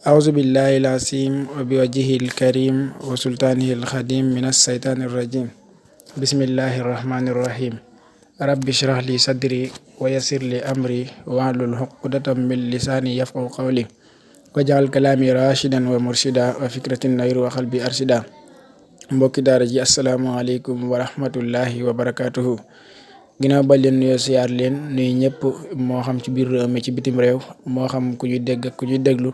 أعوذ بالله العظيم وبوجهه الكريم وسلطانه الخديم من الشيطان الرجيم بسم الله الرحمن الرحيم رب اشرح لي صدري ويسر لي أمري واحلل عقدة من لساني يفقهوا قولي واجعل كلامي راشدا ومرشدا وفكرة نير وقلبي أرشدا mbokki daara ji asalaamaaleykum wa rahmatullahi wa barakaatuhu ginnaaw ba leen nuyoo siyaar leen nuyu ñëpp moo xam ci biir réew mi ci bitim réew moo xam ku ñuy dégg ak ku ñuy déglu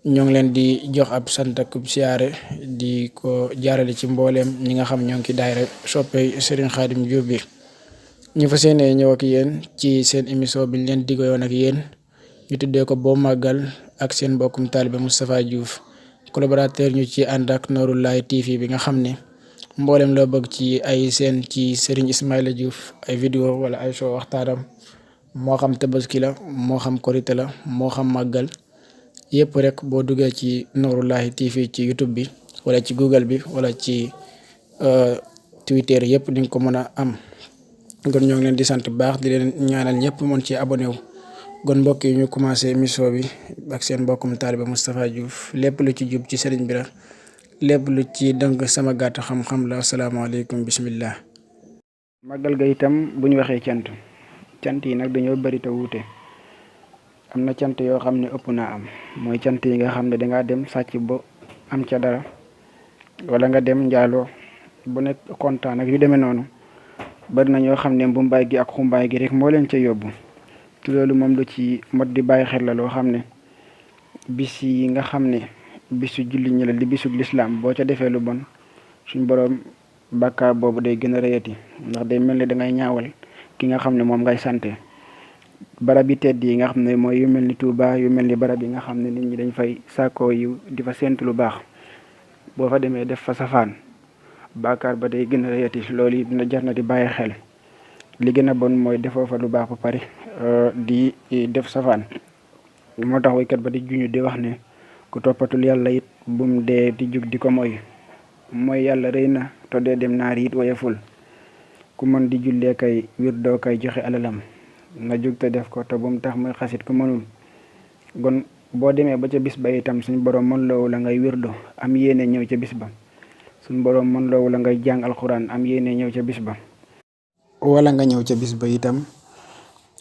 ñoo ngi leen di jox ab sant ak siyaare di ko jaarale ci mbooleem ñi nga xam ñoo ngi ci daayira soppey Serigne Khadim Diop bi ñu fas yéene ñëw ak yéen ci seen émission bi ñu leen diggoon ak yéen ñu tuddee ko boo màggal ak seen mbokkum taalibe Moustapha Diouf collaborateur ñu ci ànd ak Nouroullahi TV bi nga xam ne mboolem loo bëgg ci ay seen ci Serigne Ismaïla Diouf ay vidéo wala ay show waxtaanam moo xam tabaski la moo xam korité la moo xam màggal yëpp rek boo duggee ci Nouroullahi TV ci YouTube bi wala ci Google bi wala ci Twitter yëpp di nga ko mën a am kon ñoo ngi leen di sant bu baax di leen ñaanal ñëpp mën ci abonné wu kon mbokk yi ñu commencé émission bi ak seen mbokkum taalibe Moustapha Diouf lépp lu ci jub ci sëriñ bi la lépp lu ci dëng sama gàtt xam-xam la asalaamaaleykum bismillah. màggal ga itam bu ñu waxee cant yi nag dañoo bari te wuute am na cant yoo xam ne ëpp naa am mooy cant yi nga xam ne dangaa dem sàcc ba am ca dara wala nga dem njaaloo bu nekk kontaan ak yu demee noonu bari na ñoo xam ne mbumbaay gi ak xumbaay gi rek moo leen ca yóbbu. te loolu moom lu ci mot di bàyyi xel la loo xam ne bis yi nga xam ne bisu julli ñi la di bisu lislaam boo ca defee lu bon suñ boroom bàkkaar boobu day gën a rëyati ndax day mel ni dangay ñaawal ki nga xam ne moom ngay sante barab yi tedd yi nga xam ne mooy yu mel ni Tuuba yu mel ni barab yi nga xam ne nit ñi dañ fay sàkkoo yu di fa séntu lu baax boo fa demee def fa safaan bàkkaar ba day gën a rëyati loolu yi dina jar na di bàyyi xel li gën a bon mooy defoo fa lu baax ba pare di def safaan moo tax waykat ba di juñu di wax ne ku toppatul yàlla it bum dee di jug di ko mooy yàlla rëy na to dee dem naari it wayeful ku mën di jullee kay wirdoo kay joxe alalam nga jug te def ko te bum tax muy xasit ku mënul gon boo demee ba ca bis ba itam suñ boroom mën loowu la ngay wirdo am yéene ñëw ca bis ba suñ boroom mën loowu la ngay jàng alxuraan am yéene ñëw ca bis ba wala nga ñëw ca bis ba itam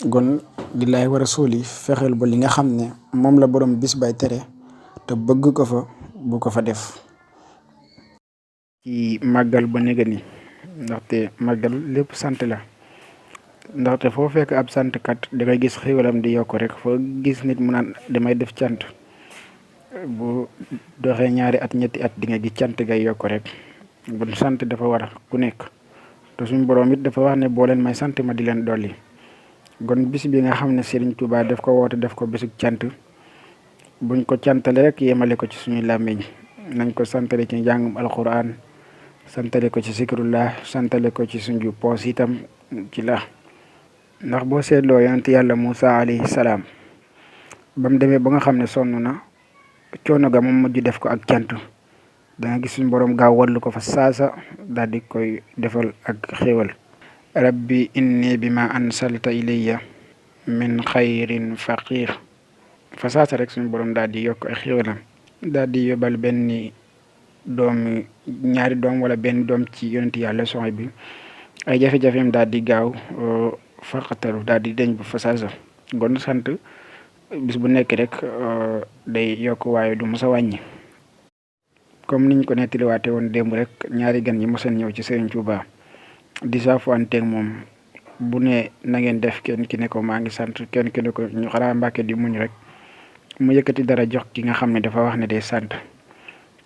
gon di laay war a suuli fexeel ba li nga xam ne moom la borom bis bay tere te bëgg ko fa bu ko fa def. ci màggal ba néga ni ndaxte màggal lépp sant la ndaxte foo fekk ab sant kat da ngay gis xéwalam di yokk rek foo gis nit mu naan damay def cant bu doxee ñaari at ñetti at di nga gis cant gay yokk rek bon sant dafa war ku nekk te suñu borom it dafa wax ne boo leen may sant ma di leen dolli gon bis bi nga xam ne Serigne Touba def ko woote def ko bisug cant buñ ko cantale rek yemale ko ci suñu làmmiñ nañ ko santale ci njàngum alquran santale ko ci zikrullah santale ko ci suñu poos itam ci la ndax boo seetloo yonent yàlla Moussa alayhi salaam ba mu demee ba nga xam ne sonn na coono ga moom mujj def ko ak cant da nga gis suñu borom gaaw wallu ko fa saasa daal di koy defal ak xéewal rabbi inni bima ansalta ilayya min xayrin faqir fa saasa rek suñu borom daal di yokk ay xéewalam daal di yóbbal ñaari doom wala benn doom ci yonent yàlla soxna bi ay jafe-jafeem daal di gaaw faqatalu daal di deñ bu fa saasa gon sant bis bu nekk rek day yokk waaye du mos a wàññi comme niñ ko nettaliwaate woon démb rek ñaari gan ñi mosoon ñëw ci Serigne Touba di saafuwanteeg moom bu ne na ngeen def kenn ki ne ko maa ngi sant kenn ki ne ko ñu xanaa Mbàkke di muñ rek mu yëkkati dara jox ki nga xam ne dafa wax ne day sant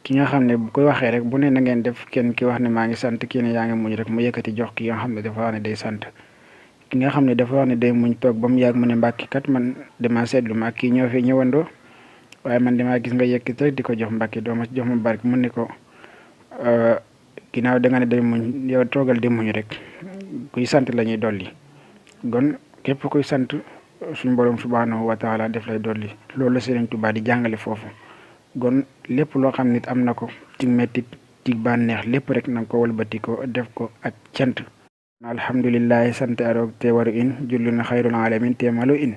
ki nga xam ne bu koy waxee rek bu ne na ngeen def kenn ki wax ne maa ngi sant kii ne yaa ngi muñ rek mu yëkkati jox ki nga xam ne dafa wax ne day sant ki nga xam ne dafa wax ne day muñ toog ba mu yàgg mu ne Mbàkke kat man dama seetlu ma kii ñoo fi ñëwandoo waaye man damaa gis nga yëkkati rek di ko jox Mbàkke doo ma jox ma barke mu ne ko ginnaaw da nga ne day muñ yow toogal di muñ rek kuy sant la ñuy dolli gon képp kuy sant suñu borom subhanahu wa taala def lay dolli loolu la Serigne Touba di jàngale foofu gon lépp loo xam nit am na ko ci mettit ci bànneex lépp rek na nga ko walbati ko def ko ak cant alhamdulillahi sant aroog te waru in jullu na xayrul alamin te malu in